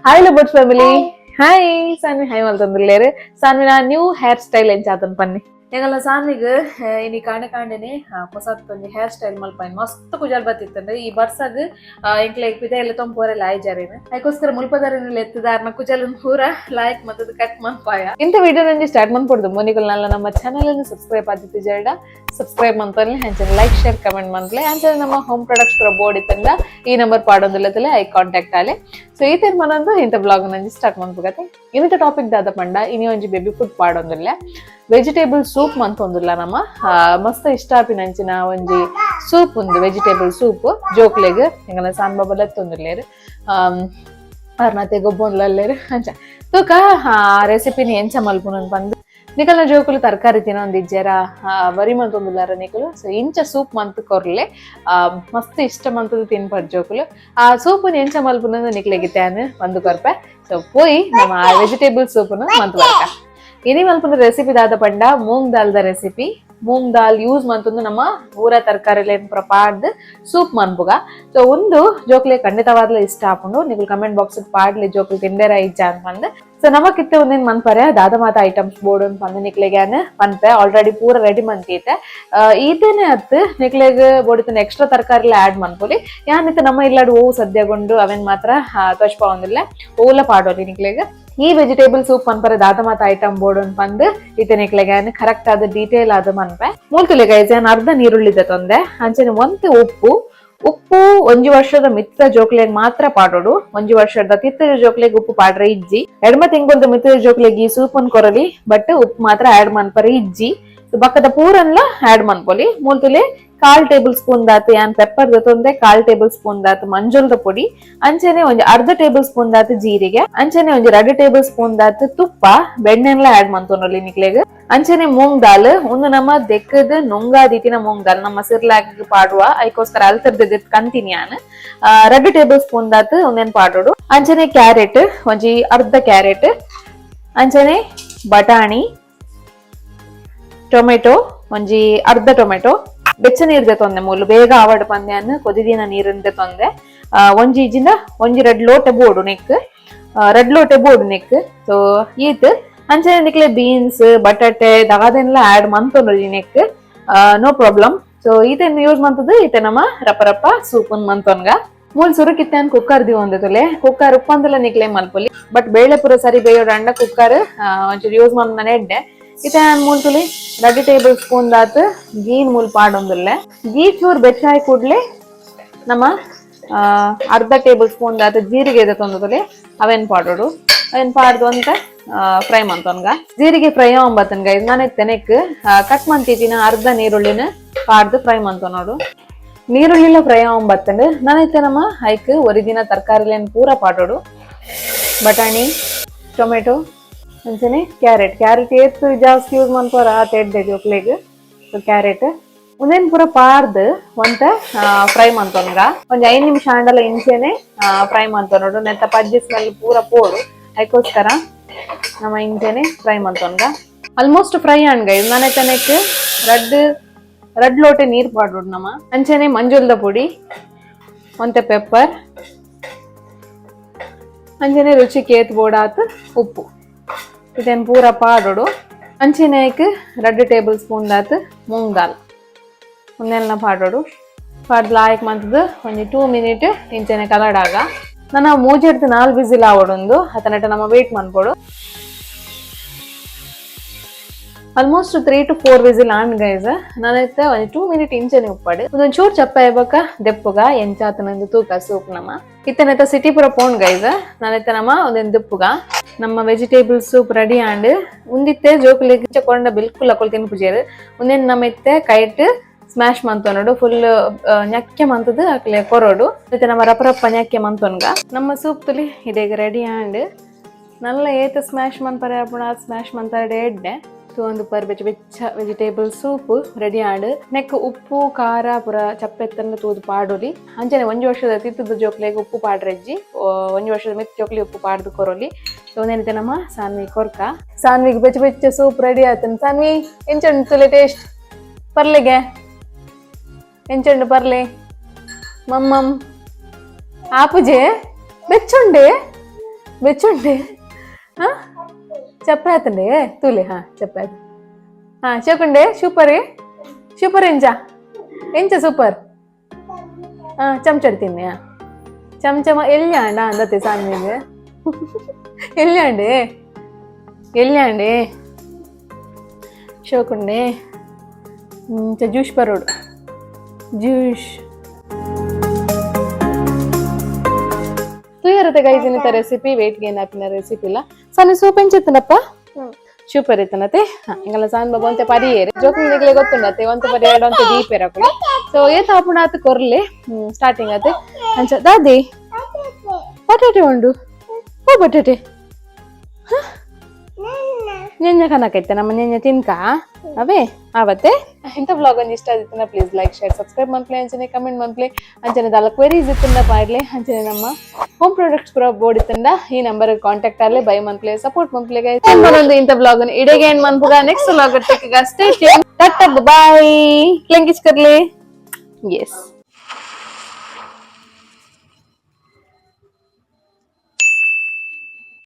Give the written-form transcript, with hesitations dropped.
Hi ಲಬಟ್ family. Hi Saanvi, hi ಮಲ್ತಂದಿಲ್ಲೇರು. ಸಾನ್ವಿನ new hair style ಎಂಚಾತನ್ ಪನ್ನಿ. ಎಂಗಲ್ಲ ಸಾನ್ವಿಗ್ ಇನಿ ಕಾಂಡೆ ಕಾಂಡೆನೆ ಹೊಸತ್ ಒಂಜಿ ಹೇರ್ ಸ್ಟೈಲ್ ಮಲ್ಪಾಯಿನ್. ಮಸ್ತ್ ಕುಜಲ್ ಬತ್ತಿತ್ತಂದ್ರೆ ಈ ಬರ್ಸಗ್ ಎಂಕ್ಲೆ ಪಿದ ಎಲ್ಲ ತೊಂಪೋರೆಲ್ಲ ಆಯ್ಜಾರೇನು. ಅದಕ್ಕೋಸ್ಕರ ಮುಲ್ಪದಾರಿನ ಎತ್ತದಾರ್ನ ಕುಜಲನ್ ಪೂರ ಲಾಯ್ಕ್ ಮತ್ತದ ಕಟ್ ಮನ್ಪಾಯ. ಇಂಥ ವಿಡಿಯೋ ನಂಜಿ ಸ್ಟಾರ್ಟ್ ಮನ್ಪೊಡ್ದು ಮೊನಿಕಲ್ ನಲ್ಲ ನಮ್ಮ ಚಾನಲ್ ಅನ್ನು ಸಬ್ಸ್ಕ್ರೈಬ್ ಆದಿತ್ತು ಜರಡ ಸಬ್ಸ್ಕ್ರೈಬ್ ಮಂತಲ್ಲಿ, ಅಂಚನೆ like, share, comment ಮಂತ್ಲೆ. ಅಂಚನೆ ನಮ್ಮ home products board ಇತ್ತಂದ ಈ ನಂಬರ್ ಪಾಡೊಂದುಲ್ಲತಲೆ I contact ಆಲೆ. ಸೊ ಈ ತೀರ್ಮಾನ ಇಂಥ ಬ್ಲಾಗ್ ನಂಜಿ ಸ್ಟಾರ್ಟ್ ಮನ್ಪುಗತೆ. ಇನ್ನಿತ ಟಾಪಿಕ್ ದಾದ ಪಂಡ, ಇನಿ ಒಂಜಿ ಬೇಬಿ ಫುಡ್ ಪಾಡೊಂದುಲ್ಲೆ, ವೆಜಿಟೇಬಲ್ ಸೂಪ್ ಮಂತೊಂದುಲ್ಲ. ನಮ್ಮ ಮಸ್ತ್ ಇಷ್ಟ ಆಪಿನಂಚಿನ ಒಂಜಿ ಸೂಪ್ ಉಂದು, ವೆಜಿಟೇಬಲ್ ಸೂಪ್. ಜೋಕ್ಲೆಗ್ ಎಂಗಲ ಸಾನ್ ಬಾಬಾ ಲೆತ್ತೊಂದುಲ್ಲೇರು, ಅರ್ನತೆ ಗೊಬ್ಬೊಂದ್ಲಲ್ಲೇರು. ಅಂಚ ತೂಕ ಆ ರೆಸಿಪಿನ ಎಂಚ ಮಲ್ಪುನು ಪಂದ್. ನಿಕಲ್ನ ಜೋಕುಲು ತರಕಾರಿ ತಿನ್ನೊಂದಿಜ್ಜೆರ, ಬರಿ ಮಂತೊಂದುಲ್ಲಾರ ನಿಕುಲು, ಸೊ ಇಂಚ ಸೂಪ್ ಮಂತ್ ಕೊರ್ಲೆ, ಮಸ್ತ್ ಇಷ್ಟ ಮಂತದ ತಿನ್ಪರ್ ಜೋಕುಲು. ಆ ಸೂಪ್ ಎಂಚ ಮಲ್ಪುನ ನಿಕ್ಲೆಗೆ ತ್ಯಾನ್ ಬಂದು ಕೊರ್ಪೆ. ಸೊ ಪೋಯಿ ನಮ್ಮ ವೆಜಿಟೇಬಲ್ ಸೂಪ್ನು ಮಂತ್ ಬರ್ಕ. ಇನಿ ಮಲ್ಪುನ ರೆಸಿಪಿ ದಾದ ಪಂಡ ಮೂಂಗ್ ದಾಲ್ದ ರೆಸಿಪಿ. ಮೂಂಗ್ ದಾಲ್ ಯೂಸ್ ಮಂತಂದು ನಮ್ಮ ಪೂರ ತರಕಾರಿ ಪೂರ ಪಾಡ್ದು ಸೂಪ್ ಮನ್ಪುಗ. ಸೊ ಒಂದು ಜೋಕ್ಲೆ ಖಂಡಿತವಾದ್ಲ ಇಷ್ಟ ಆಪುಂಡು. ನೀವು ಕಮೆಂಟ್ ಬಾಕ್ಸ್ ಪಾಡ್ಲಿ, ಜೋಕ್ಲು ತಿಂದೇರ ಇಜ್ಜ ಅಂತ. ಸೊ ನಮಕಿತ್ತೆ ಒಂದೇನ್ ಮನ್ಪರೆ ದಾದ ಮಾತ ಐಟಮ್ಸ್ ಬೋರ್ಡ್ ಅಂತ ಪಂದ್ ನಿಕ್ಲೆಗೆ ಪನ್ಪೆ. ಆಲ್ರೆಡಿ ಪೂರ ರೆಡಿ ಮಂತೀತೆ. ಈತೇನೆ ಅತ್ತು ನಿಕ್ಲೆಗ್ ಬೋಡಿತನ ಎಕ್ಸ್ಟ್ರಾ ತರಕಾರಿ ಆಡ್ ಮನ್ಪೊಲಿ. ಯಾನಿತ್ತ ನಮ್ಮ ಇಲ್ಲಾಡು ಓವು ಸದ್ಯಗೊಂಡು ಅವೇನ್ ಮಾತ್ರ ತೋಚ್ಪಾವೊಂದಿಲ್ಲ, ಓಲ ಪಾಡೋಲಿ. ನಿಕ್ಲೆಗ್ ಈ ವೆಜಿಟೇಬಲ್ ಸೂಪ್ ಮನ್ಪರೆ ದಾದ ಮಾತ ಐಟಮ್ ಬೋರ್ಡ್ ಅಂತ ಪಂದ್ ಇತ್ತೆ ನಿಕ್ಲೆಗೆ ಕರೆಕ್ಟ್ ಆದ ಡೀಟೇಲ್ ಆದ ಮನ್ಪೆ. ಮೂಲ್ತುಲೆ ಗೈಸ್, ಅರ್ಧ ನೀರುಳ್ಳಿದ ತೊಂದೆ, ಅಂಚನೆ ಒಂತೆ ಉಪ್ಪು. ಉಪ್ಪು 1 ವರ್ಷದ ಮಿತ್ತ ಜೋಕ್ಲೆಗ್ ಮಾತ್ರ ಪಾಡೋಡು. 1 ವರ್ಷದ ತಿತ್ತದ ಜೋಕ್ಲೆಗ್ ಉಪ್ಪು ಪಾಡ್ರೆ ಇಜ್ಜಿ. 2 ತಿಂಗಳದ ಮಿತ್ತದ ಜೋಕ್ಲೆಗ್ ಈ ಸೂಪನ್ ಕೊರಲಿ, ಬಟ್ ಉಪ್ಪು ಮಾತ್ರ ಆಡ್ ಮನ್ಪರೆ ಇಜ್ಜಿ. ಬಕ್ಕದ ಪೂರನ್ಲ ಆಡ್ ಮನ್ಪೊಲಿ. ಮೂಲ್ತುಲೆ ಕಾಲ್ ಟೇಬಲ್ ಸ್ಪೂನ್ ದಾತ್ ಯಾನ್ ಪೆಪ್ಪರ್ ತೊಂದೆ, ಕಾಲ್ ಟೇಬಲ್ ಸ್ಪೂನ್ ದಾತ್ ಮಂಜುಲ್ದ ಪೊಡಿ, ಅಂಚನೆ ಒಂಜಿ ಅರ್ಧ ಟೇಬಲ್ ಸ್ಪೂನ್ ದಾತ್ ಜೀರಿಗೆ, ಅಂಚನೆ ಒಂಜಿ 2 ಟೇಬಲ್ ಸ್ಪೂನ್ ದಾತ್ ತುಪ್ಪ, ಬೆಣ್ಣೆನ್ಲ ಆಡ್ ಮಂತೊನೊಲಿ ನಿಕ್ಲೆಗ್. ಅಂಚನೆ ಮೂಂಗ್ ದಾಲ್. ಒಂದು ನಮ್ಮ ದೆಕ್ಕದ ನುಂಗಾದಿತ್ತಿನ ಮೂಂಗ್ ದಾಲ್, ನಮ್ಮ ಸಿರ್ಲಾಕ್ ಪಾಡುವ, ಐಕೋಸ್ಕರ ಅಲ್ತರ್ದ ಕಂತಿನಿ ಯಾನ್. 2 ಟೇಬಲ್ ಸ್ಪೂನ್ ದಾತ್ ಒಂದೇನ್ ಪಾಡೋಡು. ಅಂಚನೆ ಕ್ಯಾರೆಟ್, ಒಂಜಿ ಅರ್ಧ ಕ್ಯಾರೆಟ್, ಅಂಚನೆ ಬಟಾಣಿ, ಟೊಮೆಟೊ, ಒಂಜಿ ಅರ್ಧ ಟೊಮೆಟೊ. ಬೆಚ್ಚ ನೀರ್ದೆ ತೊಂದೆ ಮೂಲು, ಬೇಗ ಆವಡ್ ಪಂದ್ಯಾನ್ ಕೊದಿದಿನ ನೀರಿಂದೆ ತೊಂದೆ. ಒಂಜಿ ಇಜಿಂದ ಒಂಜಿ ರೆಡ್ ಲೋಟೆ ಬೋಡು ನೆಕ್, ರೆಡ್ ಲೋಟೆ ಬೋಡು ನೆಕ್. ಸೊ ಈತ್. ಅಂಚನೆ ನಿಕ್ಲೆ ಬೀನ್ಸ್, ಬಟಾಟೆ ದಾದೆನ್ಲ ಆಡ್ ಮಂತೊಂಡು neck, no problem. So ಈತೆನ್ use ಮಂತದ್ದು ಈತೆ ನಮ್ಮ ರಪ್ಪ ರಪ್ಪ ಸೂಪನ್ ಮಂತೊನ್ಗ. ಮೂಲ್ ಸುರುಕಿತ್ತಾನ್ ಕುಕ್ಕರ್ the ಒಂದತುಲೆ. Cooker ಉಪ್ಪಂದಲ ನಿಕ್ಲೆ ಮಲ್ಪೊಲಿ, ಬಟ್ ಬೇಳೆ ಪೂರ ಸರಿ ಬೇಯೋಡ ಅಂಡ ಕುಕ್ಕರ್ ಒಂಚೂರು ಯೂಸ್ ಮಂದನೆ ಎಡ್ಡೆ. ಇತ್ತೆ ಮೂಲ್ತುಲಿ 2 ಟೇಬಲ್ ಸ್ಪೂನ್ ದಾತ್ ಗೀನ್ ಮೂಲ್ ಪಾಡೊಂದುಲ್ಲೆ. ಗೀ ಚೂರ್ ಬೆಚ್ಚಾಯ್ ಕೂಡ್ಲೆ ನಮ್ಮ ಅರ್ಧ ಟೇಬಲ್ ಸ್ಪೂನ್ ದಾತ್ ಜೀರಿಗೆ ತೊಂದತುಲೆ, ಅವೇನ್ ಪಾಡೋಡು. ಅವೇನ್ ಪಾಡ್ದು ಅಂತ ಫ್ರೈ ಮಂತೊನ್ಗ. ಜೀರಿಗೆ ಫ್ರೈ ಆಂಬತ್ತನ್ಗ ಇದು ನಾನು ತೆನೆಕ್ ಕಟ್ ಮಂತಿತ್ತಿನ ಅರ್ಧ ನೀರುಳ್ಳಿನ ಪಾಡ್ದು ಫ್ರೈ ಮಂತೊನೋಡು. ನೀರುಳ್ಳಿಲ ಫ್ರೈ ಆಂಬತ್ತಂಡು ನಾನೈತೆ ನಮ್ಮ ಐಕ್ ಒರಿದಿನ ತರಕಾರಿಲೇನ್ ಪೂರ ಪಾಡೋಡು. ಬಟಾಣಿ, ಟೊಮೆಟೊ, ಅಂಚನೆ ಕ್ಯಾರೆಟ್. ಕ್ಯಾರೆಟ್ ಏತ್ ಜಾಸ್ತಿ ಯೂಸ್ ಮನ್ಪೋರ ಆತ ಎಡ್ಡೆ ಜೋಕ್ಲೆಗ್. ಸೊ ಕ್ಯಾರೆಟ್ ಒಂದೇನ್ ಪೂರ ಪಾರ್ದ್ ಒಂತ ಫ್ರೈ ಮಂತೊನ್ಗ. ಒಂಜಿ 5 ನಿಮಿಷ ಆಂಡಲ ಇಂಚೆನೆ ಫ್ರೈ ಮಂತೊನೋಡು. ನೆತ್ತ ಪಜ್ಜಿ ಸ್ಮೆಲ್ ಪೂರ ಪೋಡು, ಅದಕ್ಕೋಸ್ಕರ ನಮ್ಮ ಇಂಚೆನೆ ಫ್ರೈ ಮಂತೊನ್ಗ. ಆಲ್ಮೋಸ್ಟ್ ಫ್ರೈ ಆಂಡ್ಗ ಇದು. ನಾನೈತೆ ನೆಕ್ ರಡ್ಡ್ ರಡ್ಡ್ ಲೋಟೆ ನೀರ್ ಪಾಡೋಡು ನಮ್ಮ. ಅಂಚನೆ ಮಂಜುಲ್ದ ಪೊಡಿ, ಒಂತೆ ಪೆಪ್ಪರ್, ಅಂಚನೆ ರುಚಿಗೆ ಏತ್ ಬೋಡಾತ್ ಉಪ್ಪು, ಇದನ್ ಪೂರ ಪಾಡೋಡು. ಅಂಚನೆ 2 ಟೇಬಲ್ ಸ್ಪೂನ್ ದಾತ್ ಮೂಂಗ್ ದಾಲ್, ಒಂದೆಲ್ಲ ಪಾಡೋಡು. ಪಾಡ್ದು ಲಾಯಕ್ ಮಂತದ್ದು ಒಂಜಿ 2 ಮಿನಿಟ್ ಇಂಚನೆ ಕಲಡಾಗ. ನನ್ನ ಮೂಜೆಡ್ದು 4 ವಿಸಿಲ್ ಆವಡೊಂದು, ಅತನಟ ನಮ್ಮ ವೇಟ್ ಮನ್ಪೊಡು. Almost 3 to 4 whistle on guys. ನಾನೈತೆ ಒಂಜಿ 2 ಮಿನಿಟ್ ಇಂಚನೆ ಉಪ್ಪಾಡು. ಒಂದೊಂದು ಚೂರು ಚಪ್ಪ ಬೊಕ್ಕ ದೆಪ್ಪುಗ. ಎಂಚಾತನಂದು ತೂಕ ಸೂಪ್ ನಮ್ಮ. ಇತ್ತನೈತ ಸಿಟಿ ಪೂರ ಪೋಣ್ ಗೈಸ್. ನಾನೈತೆ ನಮ್ಮ ಒಂದೊಂದು ದೆಪ್ಪುಗ. ನಮ್ಮ vegetable soup ready and. ಉಂದಿತ್ತೆ ಜೋಕುಲೆಗ್ ಕೊಂಡ ಬಿಲ್ಕುಲ್ ಅಕುಲು ತಿನ್ಪುಜೇರು. ಉಂದೆನ್ ನಮ್ಮ ಇತ್ತೆ ಕೈಟ್ ಸ್ಮ್ಯಾಶ್ ಮಂತೊನೋಡು, ಫುಲ್ ñಕ್ಕೆ ಮಂತದ್ದು ಅಕ್ಲೆ ಕೊರೋಡು. ಮತ್ತೆ ನಮ್ಮ ರಪ್ಪ ರಪ್ಪ ñಕ್ಕೆ ಮಂತೊನ್ಗ. ನಮ್ಮ ಸೂಪ್ ತುಲಿ ಇದೀಗ ರೆಡಿ ಆಂಡ್. ನಲ್ಲ ಏತ ಸ್ಮ್ಯಾಶ್ ಮನ್ಪರೆ ಆಪುಣ ಸ್ಮ್ಯಾಶ್ ಮಂತಾರೆ ಎಡ್ಡೆ. ಸೊ ಒಂದು ಪರ್ ಬೆಚ್ಚ ಬೆಚ್ಚ vegetable soup ready and. Neck ಉಪ್ಪು ಖಾರ ಪುರ ಚಪ್ಪೆತ್ತನ್ನು ತೂದು ಪಾಡೊಲಿ. ಅಂಚನೆ 1 ವರ್ಷದ ತಿತ್ತದ ಜೋಕ್ಲೆಗ್ ಉಪ್ಪು ಪಾಡ್ರೆಜ್ಜಿ, 1 ವರ್ಷದ ಮಿತ್ ಜೋಕ್ಲಿ ಉಪ್ಪು ಪಾಡ್ದು ಕೊರೊಲಿ. ಸೊ ಒಂದೇನಿದೆ ನಮ್ಮ ಸಾನ್ವಿ ಕೊರ್ಕ. ಸಾನ್ವಿಗೆ ಬೆಚ್ಚ ಬೆಚ್ಚ ಸೂಪ್ ರೆಡಿ ಆಯ್ತಾನೆ. ಸಾನ್ವಿ, ಎಂಚುಂಡು ತುಲೆ ಟೇಸ್ಟ್? ಪರ್ಲೆಗೆ ಎಂಚುಂಡು ಪರ್ಲೆ ಮಮ್ಮಮ್ ಆಪುಜೆ? ಬೆಚ್ಚುಂಡೆ. ಬೆಚ್ಚುಂಡೆ. ಹಾ, ಚಪ್ಪೆ ಆತಂಡೆ. ತೂಲೆ. ಹಾ, ಚಪ್ಪೆ ಆತು. ಹಾ, ಶೋಕುಂಡೆ. Super, super. ಎಂಚ ಎಂಚ? ಸೂಪರ್. ಹಾ, ಚಮಚ ತಿನ್ನೆ. ಚಮಚ ಎಲ್ಲಿ ಅಂದತ್ತೆ ಸಾನ್ವಿಗೆ? ಎಲ್ಲಿ ಎಲ್ಲಿ? ಶೋಕುಂಡೆ. ಇಂಚ ಜ್ಯೂಸ್ ಬರೋಡು, ಜ್ಯೂಸ್ ತೂಯರತೆ ಗೈಸ್. ಇನ್ನಿತ ರೆಸಿಪಿ ವೇಟ್ ಗೇನ್ ಆಪಿನ ರೆಸಿಪಿ ಇಲ್ಲ. ಸಣ್ಣ ಸೂಪ್ ಎಂಚಿತ್ತನಪ್ಪ? ಸೂಪರ್ ಇತ್ತನತೆ. ಎಂಗಲ ಸಾನ್ ಬಾಬು ಒಂತೆ ಪರಿಯೇರು ಜೋಕುಲಿಗ್ಲೆ ಗೊತ್ತುಂಡತೆ, ಒಂತೆ ಪರಿಯೇರು, ಒಂತೆ ದೀಪೇರ ಅಕುಲು. ಸೊ ಏತ್ ಆಪುಂಡು ಆತ್ ಕೊರ್ಲೆ ಸ್ಟಾರ್ಟಿಂಗ್ ಅತೆ. ಅಂಚ ದಾದಿ ಬಟಾಟೆ ಉಂಡು. ಓ, ಬಟಾಟೆ ನೆಂಜ ಕನಕೈತೆ ನಮ್ಮ ನೆಂಜ ತಿನ್ಕ ಅವೇ ಆವತ್ತೆ. ಇಂಥ ವ್ಲಾಗ್ ಒಂಜಿ ಇಷ್ಟ ಆದಿತ್ತಂಡ ಪ್ಲೀಸ್ ಲೈಕ್, ಶೇರ್, ಸಬ್ಸ್ಕ್ರೈಬ್ ಮನ್ಪ್ಲೆ. ಅಂಚನೆ ಕಮೆಂಟ್ ಮನ್ಪ್ಲೆ. ಅಂಚನೆ ದಾಲ ಕ್ವೆರೀಸ್ ಇತ್ತಂಡ ಪಾಡ್ಲೆ. ಅಂಚನೆ ನಮ್ಮ ಹೋಮ್ ಪ್ರಾಡಕ್ಟ್ಸ್ ಪೂರ ಬೋರ್ಡ್ ಇತ್ತಂಡ ಈ ನಂಬರ್ ಕಾಂಟ್ಯಾಕ್ಟ್ ಆಲೆ, ಬೈ ಮನ್ಪ್ಲೆ, ಸಪೋರ್ಟ್ ಮನ್ಪ್ಲೆ ಗೈಸ್. ಒಂದು ಇಂಥ ವ್ಲಾಗ್ ಇಡೆಗೆ ಏನ್ ಮನ್ಪುಗ. ನೆಕ್ಸ್ಟ್ ವ್ಲಾಗ್ ಟೆಕ್ಗ. Stay tune. Tata, bye. ಲೆಂಗಿಸ್ ಕರ್ಲೆ. ಎಸ್.